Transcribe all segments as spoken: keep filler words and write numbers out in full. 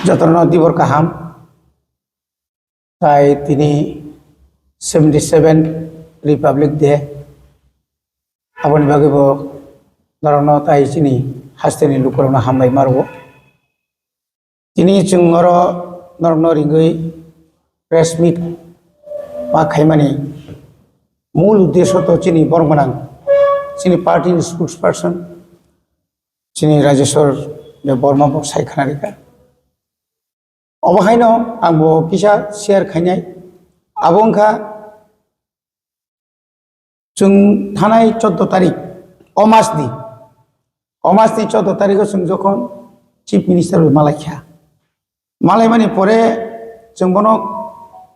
Jotono dibor kaham. Tai tini seventy seven Republic Day. Aboni bagwi bo norokno tai chini hasteni lukurokno hambai ma rwo. Tini chwng oro norokno ringwi press meet ma khaimani mul uddesho to chini borok gwnang, chini party ni spokesperson, chini Rajeshwar Debbarma bo sai khna rikha. Obo haino ang bo kisa share khainai. Abo wngkha chwng thanai choudo tarik, o mas ni, o mas ni choudo tarik o chwng jokhon Chief Minister bai malai kha. Malai mani pore chwng bono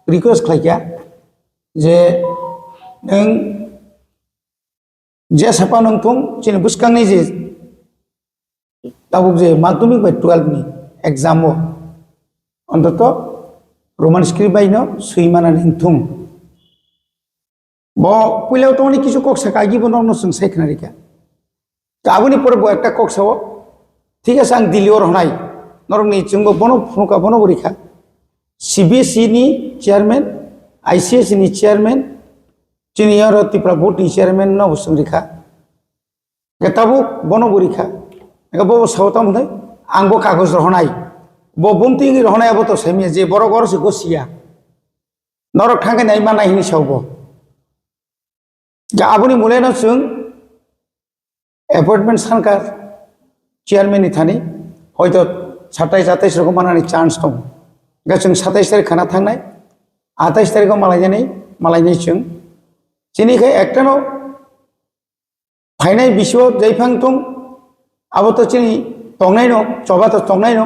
request khlai kha je nwng je sapa nung thung chini bwskangni je tabuk je madhyamik bai twelve ni exam o ontoto Roman script bai no swi manani wng thung. Bo puila tongni kisu kok saka agi bo norokno chwng sai khna rikha. Ka aboni pore bo ekta kok sao, thik ase ang Delhi o rohnai, norokni chwngbo bono phunukha, bono bo rikha. C B S E ni chairman, I C S ni chairman, chini oro Tripura board ni chairman no bo chwng rikha. Hwnkhe tabuk bono bo rikha. Hwnkhe bo sao tamo hwnwi, ang bo kagoj rohonai. Bo bumtwi wngwi rohonai abo to saimanya je borok oro se gosiya. Norok thangkhe nai manai hwnwi sao bo. Hwnkhe aboni mulaino chwng appointment sankha chairman ni thani, hoito satais atais rok manani chance tongo. Hwnkhe chwng satais tarik khana thangnai, atais tarikho malainani, malainai chwng. Chini khe ektano phainai bisio jaiphang thung, abo to chini tongnaino, choba to tongnaino,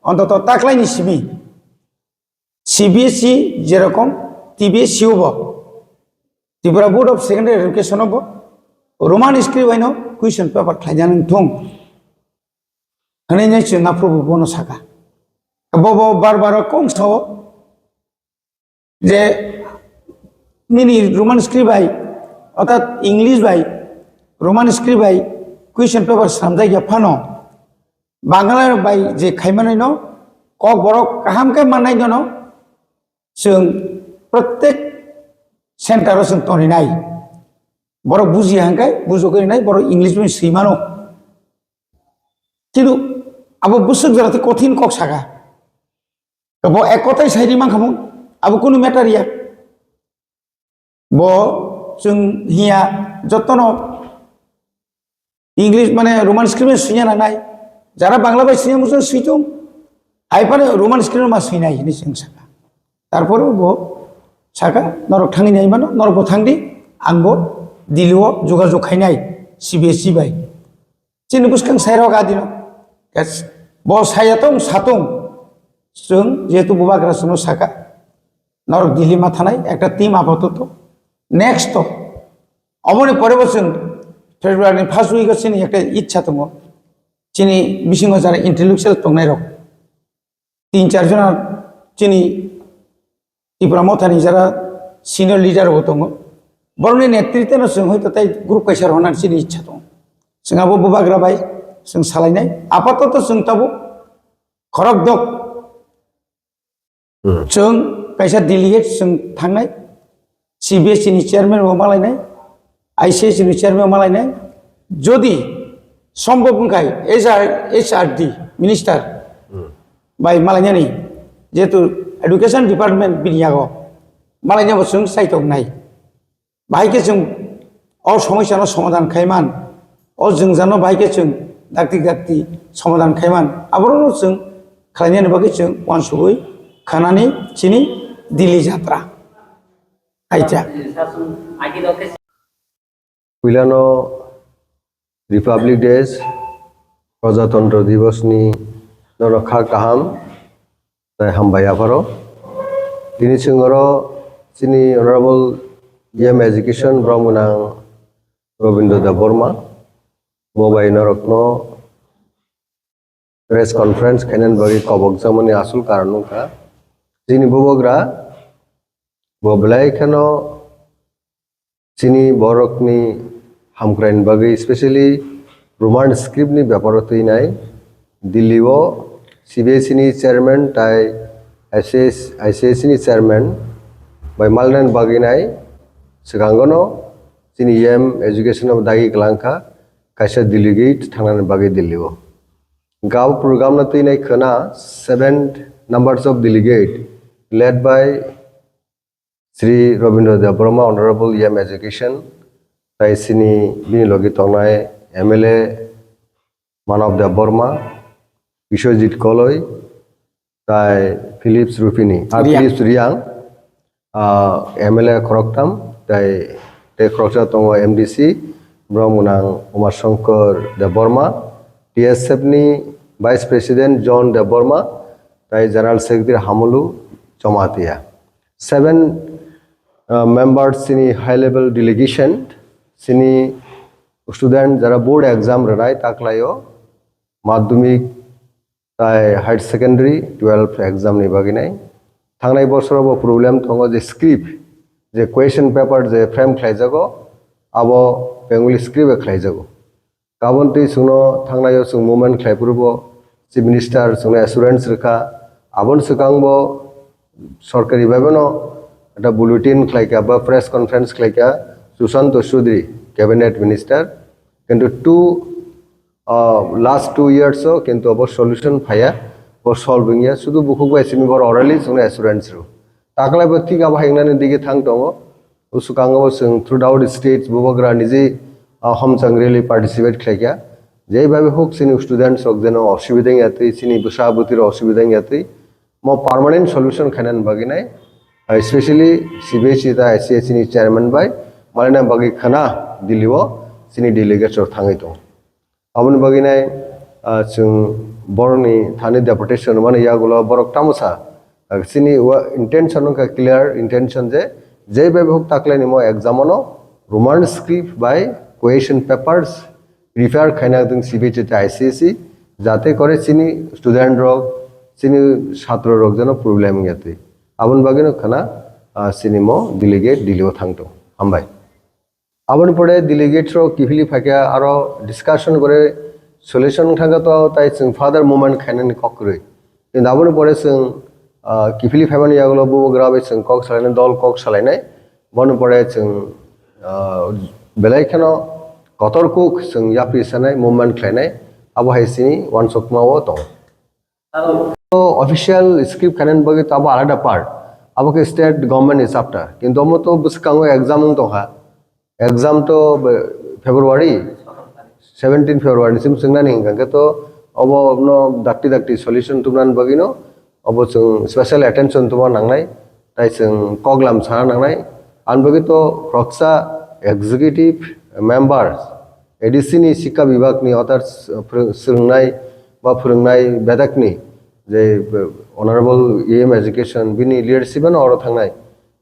ontoto taklaini simi. C B S E jerokom T B S C o bo, Tripura Board of Secondary Education o bo Roman script bai no question paper khlainani thung. Hwnwi nai chwng aphuru bo bono saka. Bo bo bar bar kong sao je nini Roman script bai, orthat English bai, Roman script bai question paper slamjak ya phano, Bangla bai je khaimanai no kok borok kaham khe mannai no, chwng protek center o chwng toninai. Borok buji hangkai, bujogwi nai, borok English bai swi mano. Kintu abo bwswk jora tei kothin kok saka. Bo ek kotai sai ri mankha mung, abo kunu matter ya. Bo chwng hiya jotono English mane Roman script swina nangnai. Jara Bangla bai swina muchung switung, hai phano Roman script ma swinai hinwi chwng saka. Tarpore bo saka, "Norok thangwi nai mano, norok bo thangdi, ang bo Delhi o jogajog khainai C B S E bai." Chini bwskang sairok adino. Yes. Bo saya tong, satung. Chwng jehetu bubagra chwngno saka, "Norok Delhi ma thanai, ekta team apatoto." Next to, oboni pore bo chwng February ni first week o chini ekta ichha tongo. Chini bisingo jara intellectual tongnai rok. Tin char jona chini Tipra Mothani jara senior leader bo tongo. Borokni netritwno chwng hoito tai group kaisa rwnani chini ichha tongo. Chwng abo bubagra bai chwng salainai. Apatoto chwng tabuk khorok dok. Hmm. Chwng kaisa delegate chwng thangnai. C B S E ni chairman bo malainai, I C S ni chairman malainai, jodi sombhob wngkhai H R, H R D minister Hmm. bai malainani, jehetu education department bini yago malainabo chwng saitok nai. Bahai khe chwng o somosyano somadhan khaiman, o jwngjano bahai khe chwng dakti dakti somadhan khaiman, aborokno chwng khlainani bagwi chwng uansugwi khanani chini Delhi jatra. Acha. Puilano Republic Day, Prajatantro Divos ni nono kha kaham tei hambai yapharo. Tini chwng oro chini Honorable E M Education borok gwnang Gobindo Debbarma bo bai norokno press conference khainani bagwi kobokjakmani asol karon wngkha. Chini bubagra bo belai kheno chini borokni hamkraini bagwi, specially Roman script ni beparo twinai Delhi o C B S E ni chairman tai I C S, I C S E ni chairman bai malnani bagwi nai swkango no chini yem education no dagi kwlangkha kaisa delegate thangnani bagwi Delhi o. Gao program no twi nai khwna seven numbers of delegate led by Sri Robindra Debbarma, Honorable yem Education, tai sini bini logi tongnai M L A Manav Debbarma, Biswajit Koloi, tai Philips Rupini, ah, Riang. Philips Riang, ah, M L A khoroktham, tai, tei khoroksa tongo M D C, borok mwnang Uma Shankar Debbarma, T S F ni Vice President John Debbarma, tai General Secretary Hamulu Jamatia. Seven, uh, members sini high level delegation, sini student jara board exam rwnai taklaio, madhyamik tai higher secondary twelve exam ni bagwi nai. Thangnai bosoro bo problem tongo je script, je question paper je frame khlaijago, abo Bengali script bai khlaijago. Kabon twi chwngno thangnaio chwng movement khlai phuru bo Chief Minister chwngno assurance rwkha. Aboni swkang bo sorkari bai bono ekta bulletin khlaikha ba press conference khlaikha Sushanta Chowdhury, Cabinet Minister. Kintu two, ah, last two years o kintu abo solution phaiya, bo solve wngya. Sudu bukhuk bai simi bor orally chwngno assurance rw. Taklai bo thik abo hingnani dige thang tongo. Uswkango bo chwng throughout states bubagra niji, ah, homchang rally participate khlaikha. Jei bhabe huk chini students rok jeno osubida wngya twi, chini bwsa bwtwi rok osubida wngya twi. Mo permanent solution khainani bagwi nai, ah, especially C B S E ta I C S E ni chairman bai malina bagwi khana Delhi o chini delegates rok thangwi tongo. Aboni bagwi nai, ah, chwng borokni thani deputation mani yagulo borok tamo sa. Ah, chini wa-, intention wngkha clear intention je, jei bai huk taklaini mo exam ano Roman script bai question papers prepare khaina ding C B S E tei I C S E, jate kore chini student rok, chini chhatro rok jeno problem wngya twi. Aboni bagwi no khana, ah, chini mo delegate Delhi o thang tongo. Hambai. Aboni pore delegate rok kiphilwi phaikha aro discussion gore solution thangkha to tai chwng further movement khainani kok kwrwi. Kintu aboni pore chwng, ah, kiphilwi phaimani yagulo bubagra bai chwng kok salainai, dol kok salainai. Boni pore chwng, ah, belai kheno kotor kuk chwng yapri sanai, movement khlainai. Abo hai chini uansukma o tongo. To official script khainani bagwi to abo alada part. Abo khe state government ni chapter. Kintu omo to bwskango exam wng tongkha. Exam to be-, February, seventeen February ni sim chwngnani hwnkha khe to obo no dakti dakti solution tubunani bagwi no obo chwng special attention tubuna nangnai. Tai chwng koklam sana nangnai. Ani bagwi to khoroksa executive members, A D C ni Sikha Bibhag ni others, uh, phwrwng-, swrwngnai ba phwrwngnai bedakni je, uh, Honorable E M Education bini leadership ano oro thangnai.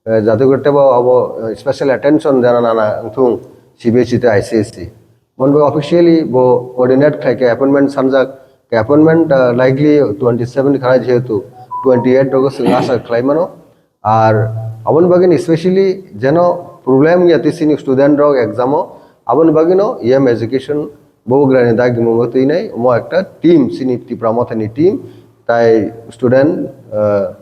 Uh, jate kore tebo abo, uh, special attention jana nana wngthung C B S E tei I C S E. Mon bo officially bo coordinate khlai khe appointment sanjak, khe appointment, uh, likely twenty seven khana jehetu twenty eight rogo chwng asa khlai mano. Ar aboni bagwi ni specially jeno problem ya tei chini student rok exam o, aboni bagwi no yem education bubagra ni dagi mungo twi nai omo ekta team chini Tipra Motha ni team tai student, uh,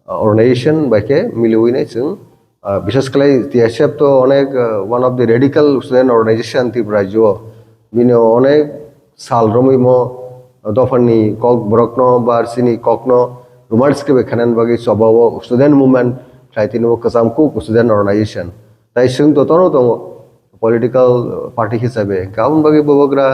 organization bai khe miliwi nai chwng, uh, bishes khlai T S F to onek, uh, one of the radical student organization Tripura rajyo o. Bini onek sal romwi mo dophani kok borok no ba chini kok no romance khe bai khainani bagwi choba o student movement khlai tini o kwcham kuk student organization. Tai chwng to tono tongo political party hisabe. Hwnkhe aboni bagwi bubagra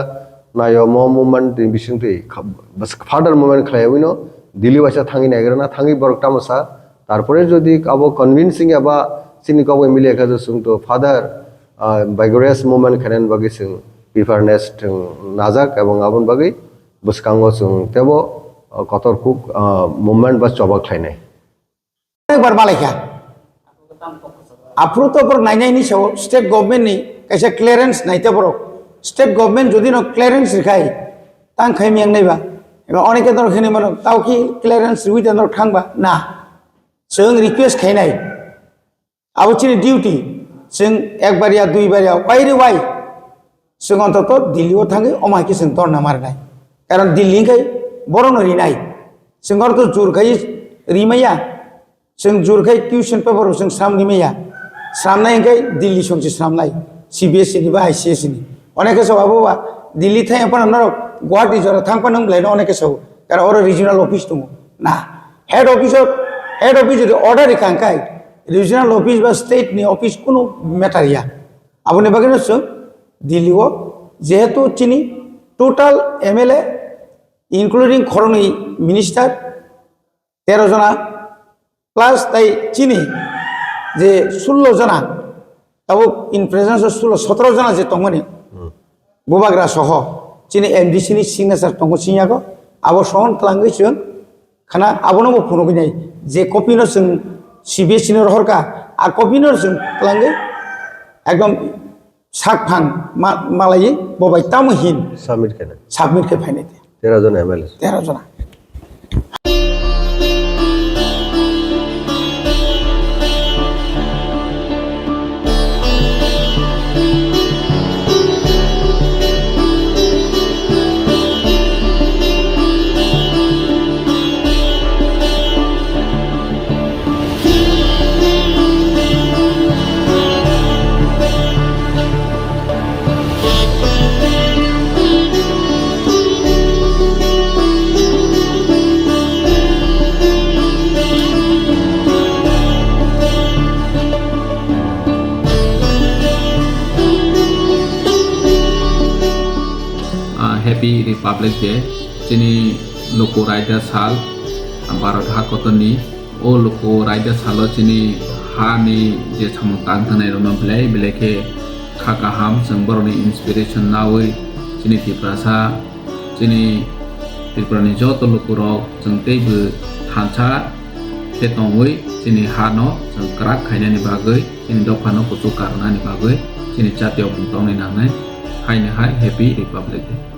naio mo movement ni bisingtwi kha-, bas further movement khlaiwi no Delhi waisa thangwi naigra na thangwi borok tamo sa. Tarpore jodi abo convincing eba chini kok bai miliya khe chwng to further, ah, vigorous movement khainani bagwi chwng preparedness chwng najak ebong aboni bagwi bwskango chwng tebo, ah, kotor kuk, ah, movement ba choba khlainai. Ekbar malaikha. Aphuru to borok nainaini sao state government ni kaisa clearance naite borok. State government jodi no clearance rikhai, tang khai miyang naiba. Eba oneke dorok hini mano, tao ki clearance riwi ta norok thangba? Na. Chwng request khainai. Abo chini duty. Chwng ekbar ya, duibar ya, wai re wai. Chwng ontoto Delhi o thangwi omo hai khe chwng dhorna marinai. Karon Delhi hwnkhe borokno rinai. Chwng oro to jur khai rimaya. Chwng jur khai question paper bo chwng sram rimaya. Sramnai hwnkhe Delhi songsi sramnai. C B S E ni ba I C S E ni. Oneke sao abo ba Delhi thai phano norok Guwahati jora thang phano wng belai no oneke sao. Kara oro regional office tongo. Na. Head office of, head office jodi order rikha hwnkhe regional office ba state ni office kunu matter ya. Aboni bagwi no chwng Delhi o jehetu chini total M L A including khoroknwi minister tero jona plus tai chini je sullo jona tabuk in presence of sullo sotoro jona je tongmani bubagra soho chini M D C ni signature tongo chini yago abo sohon twlangwi chwng khana abono bo phunugwi nai je copy no chwng C B S E no rohorkha a copy no chwng twlangwi ekdom sak phang ma-, malaiwi bo bai tamo hin Submit khe nai. Submit khe phainai te. Tero jona M L A. Tero jona. Ah, Happy Republic Day. Chini luku raida sal, Bharat ha kotorni. O luku raida salo chini hani je samung tang thangnai rokno belai belai khe kha kaham, chwng borokni inspiration naui chini Tiprasa, chini Tripurani joto lukurok chwng teibo thansa khe tongwi chini hano chwng kwrak khainani bagwi, chini dophano kuchuk karwnani bagwi chini jatiyokmung tongwi nangnai. Haino hai Happy Republic Day.